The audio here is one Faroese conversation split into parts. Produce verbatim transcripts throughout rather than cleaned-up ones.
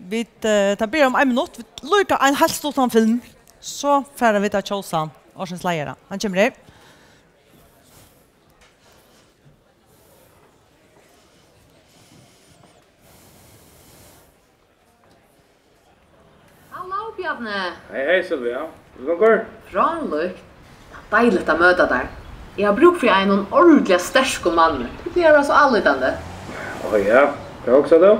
Vit, eh, tað ber um ein minutt. Vit líka ein heilt stuttan film. So fara vit at kjósa ársins leiðara. Hann kemur her. Halló, Bjarni. Hey, hey, Sylvia. Hvussu gongur? Frálíkt. Deiligt at møta tær. Eg havi brúk fyri einum ordiliga sterkum manni. Tú plagar at vera so álítandi. Ó ja, hvat hugsar tú?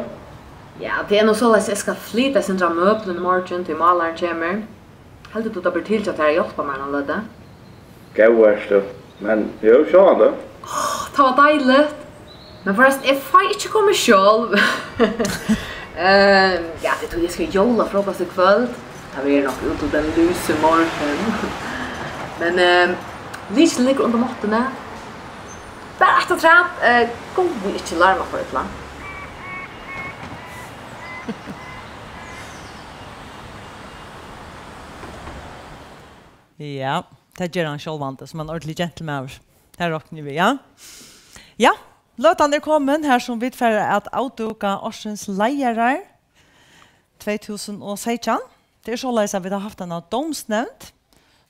Ja, tað er nú soleiðis, eg skal flyta eitt sindur av møblum í morgin, tí málarin kemur. Heldur tú, tað ber til hjá tær at hjálpa mær eina løtu? Góð ert tú. Men, jú, sjálvandi. Áh, tað var deiligt. Men forresten, eg fái ikki komið sjálv. Ehm, ja, tað er tí, eg skal jólafrokost í kvøld. Tað verður nokk út til den lýsu morgun. Men, ehm, lykilin liggur undir máttuni. Bara afturat, eh, góði, ikki larma for illa. Ja, tað ger hann sjálvandi, sum ein ordentligur gentilmaður. Tað rokni eg við, ja. Ja, løtan er komin, har sum vit fara at avdúka ársins leiðarar tvey túsund og seytjan. Tað er soleiðis, at vit hava havt eina dómsnevnd,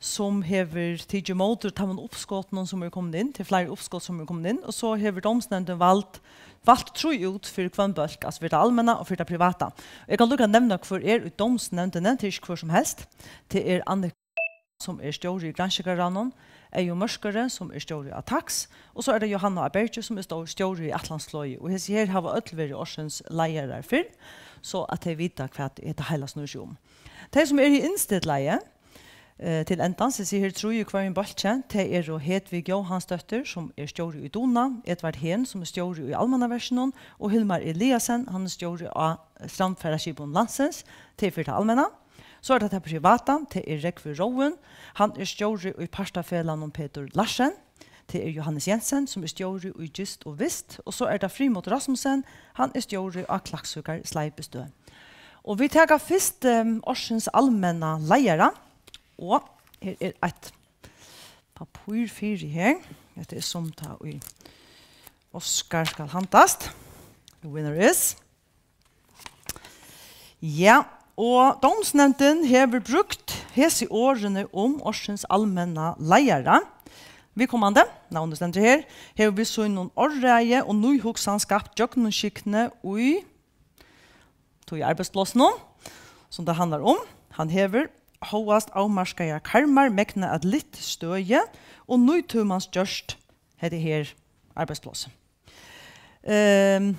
sum hevur tikið ímóti teimum uppskotunum, sum eru komin inn. Tað eru fleiri uppskot, sum eru komin inn, og so hevur dómsnevndin valt, valt trý út fyri hvønn bólk, altso fyri tað almenna og fyri tað privata. Eg kann líka nevna, hvør er í dómsnevndini. Tað er ikki hvør sum helst. Tað er Annika, sum er stjóri í Granskingarráðnum, Eyðun Mørkøre, sum er stjóri á Taks, og so er tað Jóhanna á Bergi, sum er stó-, stjóri í Atlantsflog, og hesi her hava øll verið ársins leiðarar fyrr, so at tey vita, hvat hetta heila snýr seg um. Tey, sum eru í innstillað, eh, til endans, eg sigi her trý í hvørjum bólki, tey eru Hedvig Jóhannsdóttir, sum er stjóri í Duna, Edvard Hehn, sum er stjóri í Almannaverkinum, og Hilmar Eliasen, hann er stjóri á Strandfaraskipum Landsins, tey fyri tað almenna. So er tað tað privata, tað er Rógvi Róin, hann er stjóri í Partafelagnum Petur Larsen, tað er Jóhannes Jensen, sum er stjóri í Gist og Vist, og so er tað Frímod Rasmussen, hann er stjóri á Klaksvíkar Sleipistøð. Og vit taka fyrst, ehm, ársins almenna leiðara, og her er eitt pappír fyri her. Hetta er sum tá ið Oscar skal handast. The winner is. Ja, og dómsnevndin hevur brúkt hesi orðini um ársins almenna leiðara. Viðkomandi, navnið stendur her, hevur við sínum orðræði og nýhugsan skapt gjøgnumskygni í tí arbeiðsplássinum, sum tað handlar um. Hann hevur hóast avmarkaðar karmar megnað at lyft støði og nýtímans gjørt hetta her arbeiðsplássið. Ehm,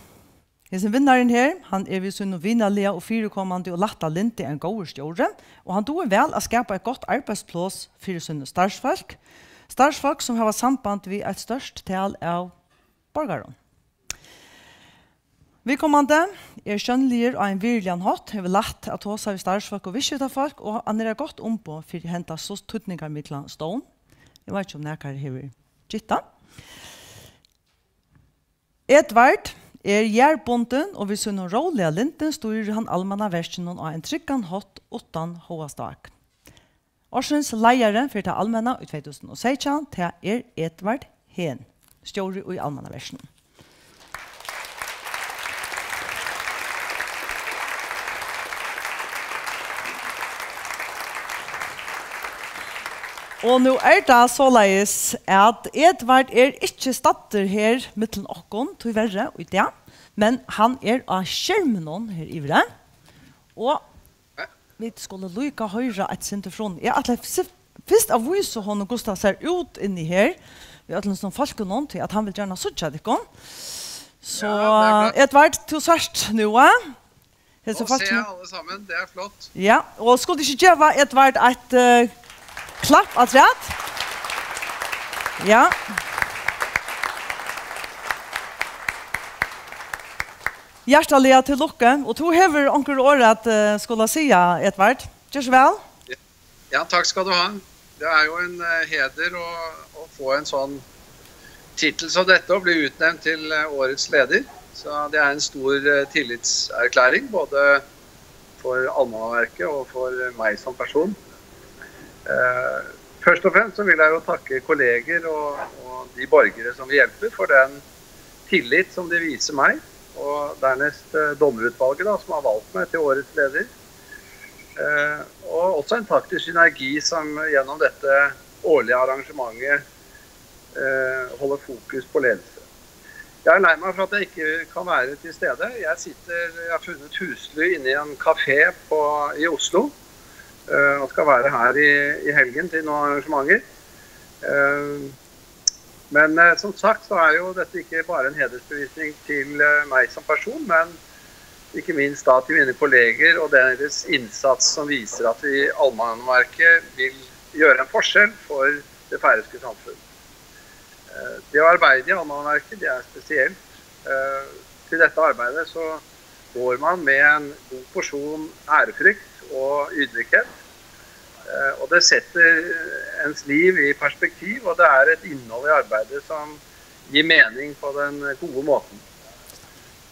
hesin vinnarin her, hann er við sínum vinarliga og fyrikomandi og lætta lyndi ein góður stjóri, og hann dugir væl at skapa eitt gott arbeiðspláss fyri síni starvsfólk, starvsfólk, sum hava samband við eitt stórt tal av borgarum. Viðkomandi er sjónligur á ein virðiligan hátt, hevur lætt at tosa við starvsfólk og viðskiftafólk, og hann er eitt gott umboð fyri henda so týdningarmikla stovn. Eg veit ikki, um nakar hevur gitt hann. Edvard er jarðbundin, og við sínum róliga lyndi stýrir hann Almannaverkinum á ein tryggan hátt uttan hóast ák. Ársins leiðari fyri tað almenna í tvey túsund og seytjan, tað er Edvard Hehn, stjóri í Almannaverkinum. Og nú er tað soleiðis, at Edvard er ikki staddur her millum okkum, tíverri, í dag, men hann er á skerminum her yviri. Og vit skulu líka hoyra eitt sindur frá honum. Eg ætlaði fyrst, fyrst at vísa honum, hvussu tað sær út inni her, við øllum sum fólkunum, tí at hann vil gjarna síggja tykkum. So, ja, tað er flott. Edvard, tú sært nú, eh? Hesi fólkini. Nå ser jeg alle sammen, det er flott. Ja, og skuldi ikki geva Edvard eitt, eh, klapp afturat? Ja. Hjartaliga til lukku, og tú hevur onkur orð at, eh, skula siga, Edvard. Ger so væl. Ja, takk skal du ha. Det er jo en, eh, heder å, å få en sånn tittel som dette, å bli utnevnt til, eh, årets leder. Så det er en stor, eh, tillitserklæring, både for Almannaverket og for meg som person. Eh, først og fremst så vil jeg jo takke kolleger og, og de borgere som hjelper, for den tillit som de viser meg, og dernest eh, dommerutvalget, da, som har valgt meg til årets leder. Eh, og også en taktisk synergi som gjennom dette årlige arrangementet eh, holder fokus på ledelse. Jeg er lei meg for at jeg ikke kan være til stede. Jeg sitter, jeg har funnet husly inne i en kafé på, i Oslo, eh, og skal være her i, i helgen til noen arrangementer. Eh, men eh, som sagt så er jo dette ikke bare en hedersbevisning til eh, meg som person, men ikke minst da til mine kolleger og deres innsats som viser at vi i Almannaverket vil gjøre en forskjell for det færøyske samfunn. Eh, Det å arbeide i Almannaverket, det er spesielt. Eh, Til dette arbeidet så går man med en god porsjon ærefrykt og ydmykhet. Eh, Og det setter ens liv i perspektiv, og det er et innhold i arbeidet som gir mening på den gode måten.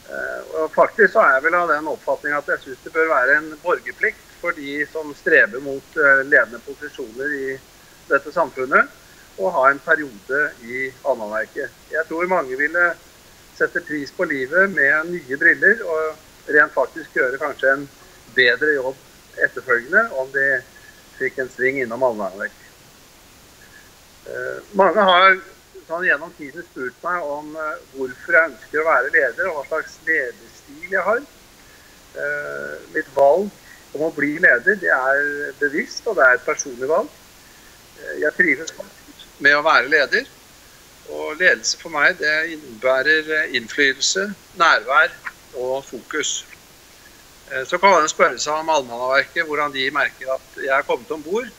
Eh, Og faktisk så er jeg vel av den oppfatning at jeg synes det bør være en borgerplikt for de som streber mot eh, ledende posisjoner i dette samfunnet, å ha en periode i Almannaverket. Jeg tror mange ville sette pris på livet med nye briller og rent faktisk gjøre kanskje en bedre jobb etterfølgende om de fikk en sving innom Almannaverket. Eh, Mange har sånn gjennom tiden spurt meg om eh, hvorfor jeg ønsker å være leder, og hva slags lederstil jeg har. Eh, Mitt valg om å bli leder, det er bevisst, og det er et personlig valg. Eh, Jeg trives godt med å være leder, og ledelse for meg, det innebærer eh, innflytelse, nærvær og fokus. Eh, Så kan man jo spørre seg om Almannaverket, hvordan de merker at jeg er kommet ombord.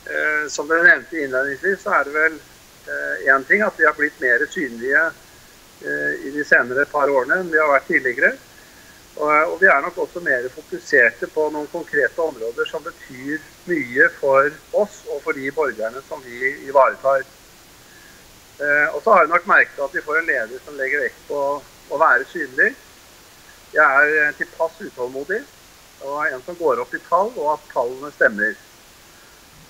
Eh, Som dere nevnte innledningsvis, så er det vel eh, en ting at vi har blitt mer synlige eh, i de senere par årene enn vi har vært tidligere. Og, og vi er nok også mer fokuserte på noen konkrete områder som betyr mye for oss og for de borgerne som vi ivaretar. Eh, Og så har vi nok merket at vi får en leder som legger vekt på å være synlig. Jeg er eh, tilpass utålmodig, og en som går opp i tall, og at tallene stemmer.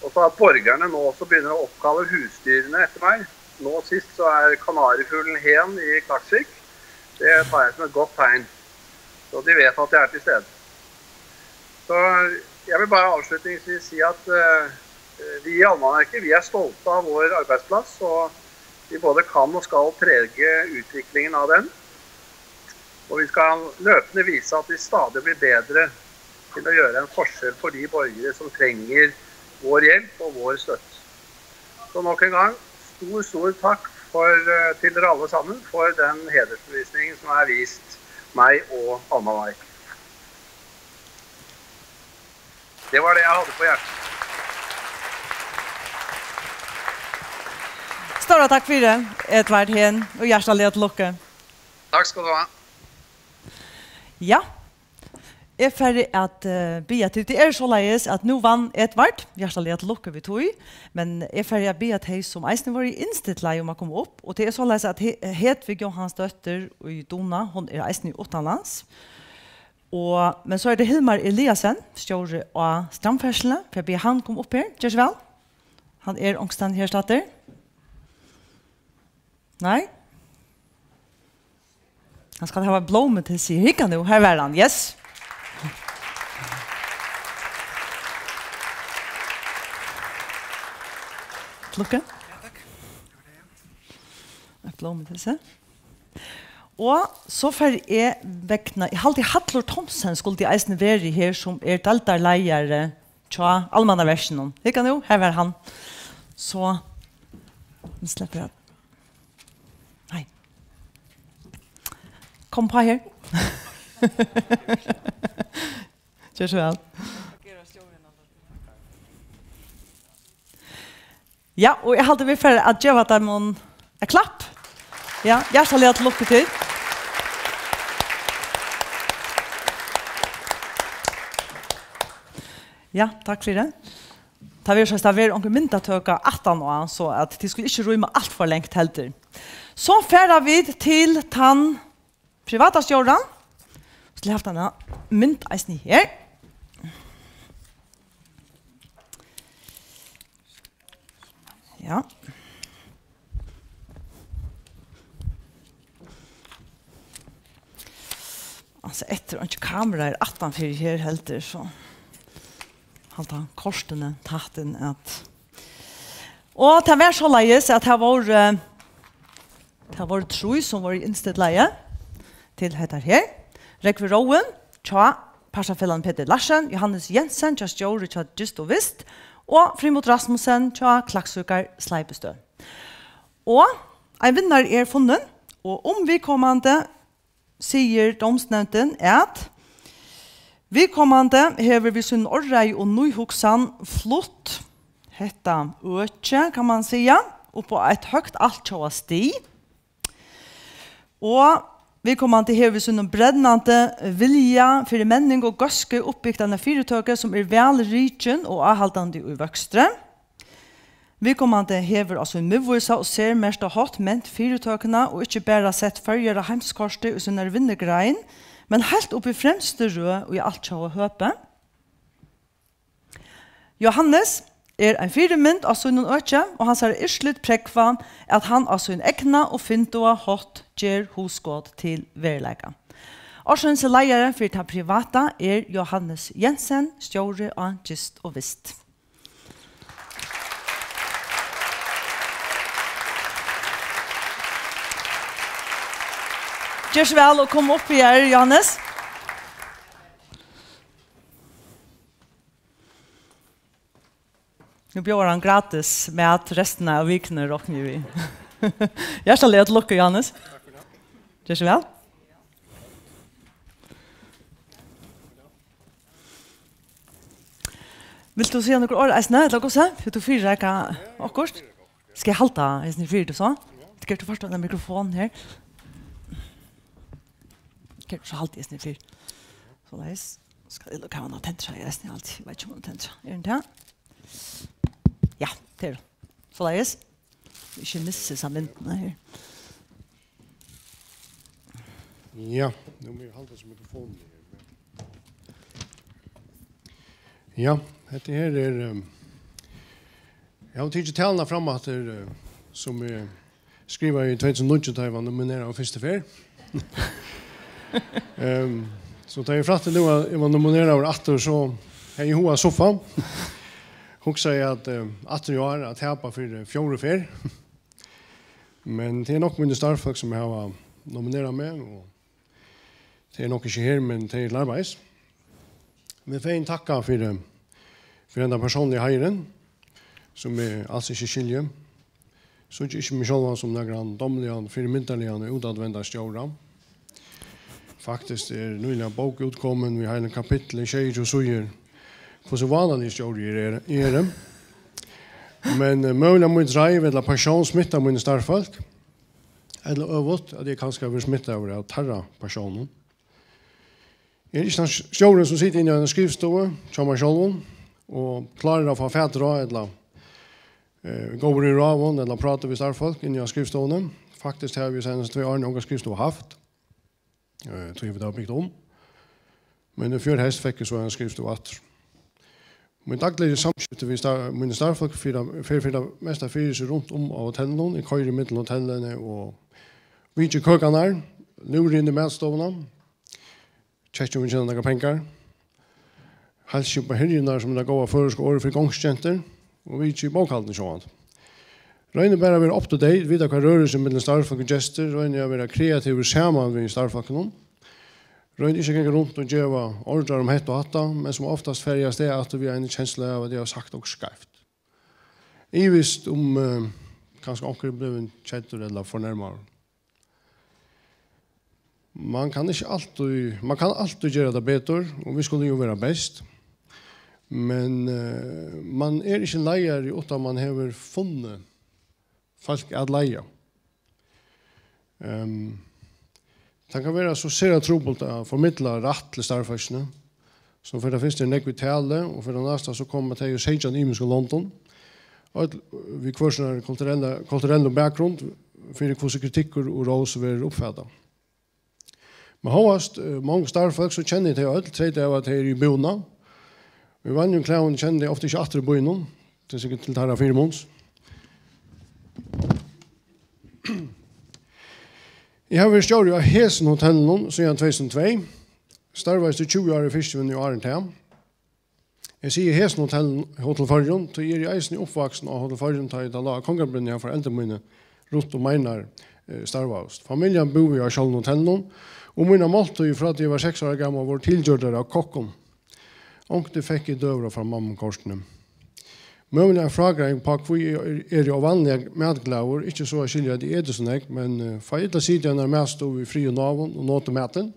Og så at borgerne nå også begynner å oppkalle husdyrene etter meg. Nå sist så er kanarifuglen hen i Klaksvík. Det tar jeg som et godt tegn. Så de vet at jeg er til stede. Så jeg vil bare avslutningsvis si at eh, vi i Almannaverket, vi er stolte av vår arbeidsplass, og vi både kan og skal prege utviklingen av den. Og vi skal løpende vise at vi stadig blir bedre til å gjøre en forskjell for de borgere som trenger vår hjelp og vår støtte. Så nok en gang, stor, stor takk for, eh, til dere alle sammen for den hedersbevisningen som er vist meg og Almannaverket. Det var det jeg hadde på hjertet. Stóra takk fyri, Edvard Heen, og hjartaliga til lukku. Takk skal du ha. Ja, eg fari at uh, biðja til. Tað er soleiðis, at nú vann Edvard, hjartaliga til lukku við tí, men eg fari at biðja tey, sum eisini vóru innstillað, um at koma upp, og tað er soleiðis, at He- Hedvig Jóhansdóttir í Duna, hon er eisini uttanlands, og, men so er tað Hilmar Eliasen, stjóri á Strandferðsluni, fari at biðja hann koma upp her. Ger so væl. Hann er onkustaðni her staddur. Nei? Hann skal hava blómu til seg. Hygga nú, her var hann. Yes. Til lukku. Eitt blómu til seg. Og so fari eg vegna, eg haldi Hallur Thomsen skuldi eisini verið her, sum er deildarleiðari hjá Almannaverkinum. Hygga nú, her var hann. So, nú sleppi eg. Nei. Kom upp her. Ger so væl. Ja, og eg haldi, vit fara at geva teimum eitt klapp. Ja, hjartaliga til lukku til. Ja, takk fyri. Tað verður, so tað verður onkur myndatøka aftan á, so at tit skulu ikki rýma alt for langt heldur. So fara vit til tann privata stjóran. Skulu havt hana mynd eisini her. Ja. So eftir, einki kamera er aftan fyri her heldur, so halda kortini tætt inn at. Og tað var soleiðis, at tað vóru, tað vóru trý, sum vóru innstillaði til hetta her. Rógvi Róin hjá Partsafelagnum Petur Larsen, Johannes Jensen hjá stjóra hjá Gist og Vist, og Frímut Rasmussen hjá Klaksvíkar Sleipistøð. Og ein vinnari er funnin, og um viðkomandi sigur dómsnevndin, at viðkomandi hevur við sín orðræðu og nýhugsan flutt hetta øki, kann man siga, upp á eitt høgt altjóða stig. Og viðkomandi hevur við sínum brennandi vilja fyri menning og góðsku uppbygt eina fyritøku, sum er væl rikin og áhaldandi í vøkstri. Viðkomandi hevur á sín miðvísa og sermerkta hátt ment fyritøkuna og ikki bara sett Føroyar á heimskortið í sínari vinnugrein, men heilt upp í fremstu røð í altjóða høpi. Johannes er ein fyrimynd á sínum øki, og hansara úrslit prógva, at hann á sín egna og fyndiga hátt ger hugskot til veruleika. Ársins leiðari fyri tað privata er Johannes Jensen, stjóri á Gist og Vist. Ger so væl og kom upp her, Johannes. Nú bjóðar hann gratis mat restina av vikuni, rokni eg við. Hjartaliga til lukku, Johannes. Ger so væl. Vilt tú siga nøkur orð eisini, ella hvussu? Vilt tú fyrireika okkurt? Skal eg halda hesin fyri, tú so? Skal tú fyrst hava ein mikrofon her? Skal tú so halda hesin fyri? Soleiðis. Skal eg lukka hana tendra? Eg veit ikki um hon tendra. Er hon tað? Ja, tað er hon. Soleiðis. Ikki missa hesa myndina her. Ja, nú má eg halda hesa mikrofonina her. Ja, hetta her er, ehm, eg havi tikið taluna fram aftur, eh, sum eg skrivaði í tvey túsund og níggju, tá eg var nomineraður fyrstu ferð. Ehm, so tá eg frætti nú, at eg var nomineraður aftur, so hevði eg hug at suffa. Hugsaði, at, ehm, aftur í ár at tapa fyri fjórðu ferð. Men tað er nokk míni starvsfólk, sum hava nominerað meg, og tey eru nokk ikki her, men tey eru til arbeiðis. Vil fegin takka fyri, fyri hendan persónliga heiðurin, sum eg als ikki skilji. Síggi ikki meg sjálvan sum nakran dámligan, fyrimyndarligan og útatvenda stjóra. Faktiskt er nýliga bók útkomin við heilum kapitli, sjeyogtjúgu síður, hvussu vánaligur stjóri eg eri, eg eri. Men, eh, møguliga mín dreiv ella passion smittar míni starvsfólk, ella øvugt, at eg kanska verði smittaður av teirra passionum. Eg eri ikki tann stjórin, sum situr inni á eini skrivstovu hjá mær sjálvum og klárir at fáa fatur á ella, eh, góður í ráðum ella práta við starvsfólk inni á skrivstovuni. Faktiskt havi eg seinastu tvey árini onga skrivstovu havt. Eh, tí vit hava bygt um. Men í fjør heyst fekk eg so eina skrivstovu aftur. Mín dagligi samskifti við star-, míni starvsfólk fyri, fer fyri tað mesta fyri seg runt um á hotellinum. Eg koyri millum hotellini og vitji køkarnar, lúri inn í matstovuna, tjekki um vit tjena nakrar pengar, heilsi upp á hirðirnar, sum er tað góða føroyska orðið fyri gongsgentur, og vitji bókhaldini sjálvandi. Royni bara at vera up to date, vita hvat rørir seg millum starvsfólk og gestir, royni at vera kreativur saman við starvsfólkunum. Royni ikki at ganga runt og geva ordrar um hetta og hatta, men sum oftast fari eg avstað aftur við eini kenslu av, at eg havi sagt okkurt skeivt. Ivist um, eh, kanska onkur er blivin keddur ella fornermaður. Man kann ikki altíð, man kann altíð gera tað betur, og vit skulu jú vera best. Men, eh, man er ikki leiðari, uttan man hevur funnið fólk at leiða. Ehm, tað kann vera so sera trupult at formidla rætt til starvsfólkini, sum fyri tað fyrsta er nógv í tali, og fyri tað næsta so koma tey úr seytjan ymiskum londum, øll við hvør sín kulturella, kulturella bakgrund, fyri hvussu kritikkur og rós verður uppfatað. Men hóast, eh, mong starvsfólk, so kenni eg tey øll, treytað av at tey eru í búna. Í vanligum klæðum kenni eg tey ofta ikki aftur í býnum. Tað er sikkurt til teirra fyrimuns. Eg havi verið stjóri á hesum hotellinum síðan tvey túsund og tvey. Starvaðist í tjúgu ár í fiskivinnu áðrenn tað. Eg sigi hesum Hotel, Hotel Føroyum, tí eg eri eisini uppvaksin á Hotel Føroyum, tá ið tað lá á Kongabrúnni, har foreldur míni, Ruth og Meinar, eh, starvaðust. Familjan búði á sjálvum hotellinum, og mínar máltíðir, frá tí eg var seks ára gamal, vóru tilgjørdar av kokkum. Onkuntíð fekk eg døgurða frá mammu kortini. Møguliga ein frágreiðing uppá, hví eg eri óvanliga matglaður, ikki so at skilja, at eg eti so nógv, men, eh, fái illa sitið í einari matstovu í frið og náðum og notið matin.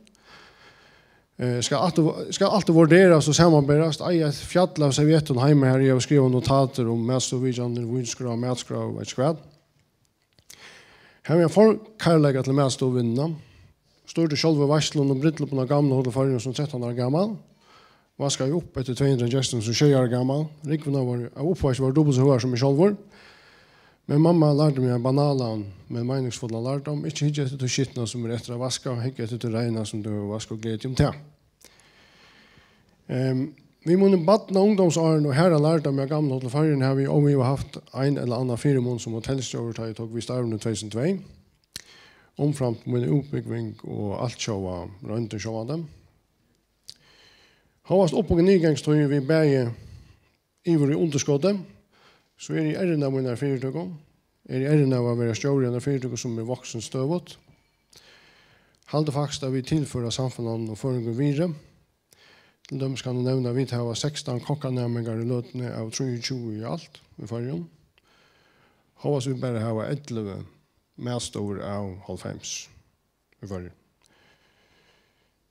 Eh, skal aftur, skal altíð vurderast og samanberast, eigi eitt fjall av serviettum heima, har eg havi skrivað notatir um matstovuvitjanir, vínskrá, matskrá, veit ikki hvat. Havi ein forkærleika til matstovuvinnuna. Stýrdi sjálvur veitslum og brúdleypum á gamla Hotel Føroyum sum trettan ára gamal. Vaskaði upp eftir tvey hundrað gestum sum sjey ára gamal. Rúgvurnar vóru, av uppvaski vóru dupult so høgar sum eg sjálvur. Men mamma lærdi meg ein banalan, men meiningsfullan lærdóm. Ikki hyggja eftir tí skitna sum er eftir at vaska, hygg eftir tí reina sum tú hevur vaskað, og gleð teg um tað. Ehm, við mínum barna- og ungdómsárum og harða lærdómi á gamla Hotel Føroyum havi eg óivað havt ein ella annan fyrimun sum hotelstjóri, tá eg tók við starvinum í tvey túsund og tvey, umframt mína útbúgving og altjóða royndir sjálvandi. Hóast upp- og niðurgangstíðir við bæði yvir- og undirskoti, so eri eg errin av mínari fyritøku, eri errin av at vera stjóri í eini fyritøku, sum er vaksin støðugt. Haldi faktiskt, at vit tilføra samfelagnum og føroyingum virði. Til dømis kann eg nevna, at vit hava sekstan kokkanæmingar í løtuni av trýogtjúgu í alt í Føroyum, hóast vit bara hava ellivu matstovur av hálvfems í Føroyum.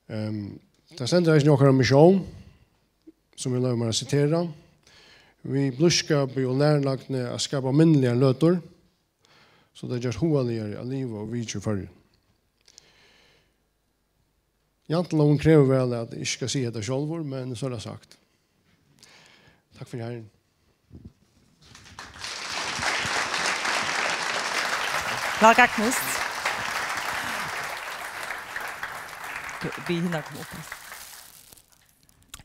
Ehm, tað stendur eisini í okkara missión, sum eg loyvi mær at sitera: "Við blíðskapi og lærlagni at skapa minniligar løtur, so tað gerst hugaligari at liva og vitja í Føroyum." Jantelógin krevur væl, at eg ikki skal siga hetta sjálvur, men so er tað sagt. Takk fyri, Herrin. Væl gagnist. Bið hinar koma upp her.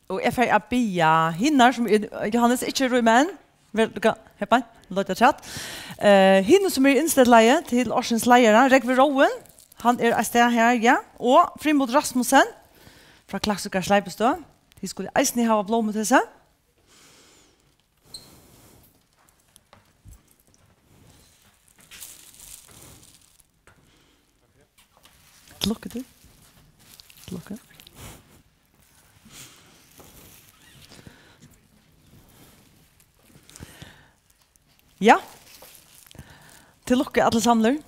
Og eg fari at biðja hinar, sum er, Jóhannes, ikki rýma enn. Vel, du kann, her beint, lát teg afturat. Eh, hinir, sum eru innstillað til ársins leiðara, Rógvi Róen, hann er eitt stað her, ja, og Frímod Rasmussen frá Klaksvíkar Sleipistøð. Tit skulu eisini hava blómu til seg. Til lukku, tú. Til lukku. Ja. Til lukku, allir samlir.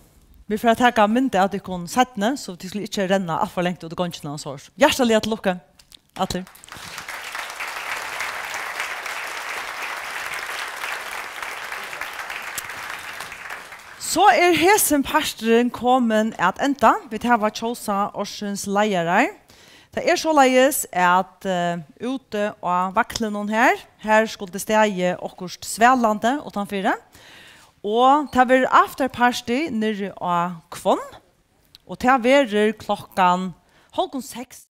Vit fara at taka mynd av tykkum seinni, so tit skulu ikki renna alt for langt út í gongina og sovorðið. Hjartaliga til lukku, allir. So er hesin parturin komin at enda. Vit hava kjósað ársins leiðarar. Tað er soleiðis, at, eh, úti á vaglinum her, her skuldi staðið okkurt svalandi uttanfyri. Og tað verður afterparty niðri á Hvonn. Og tað verður klokkan hálvgum seks.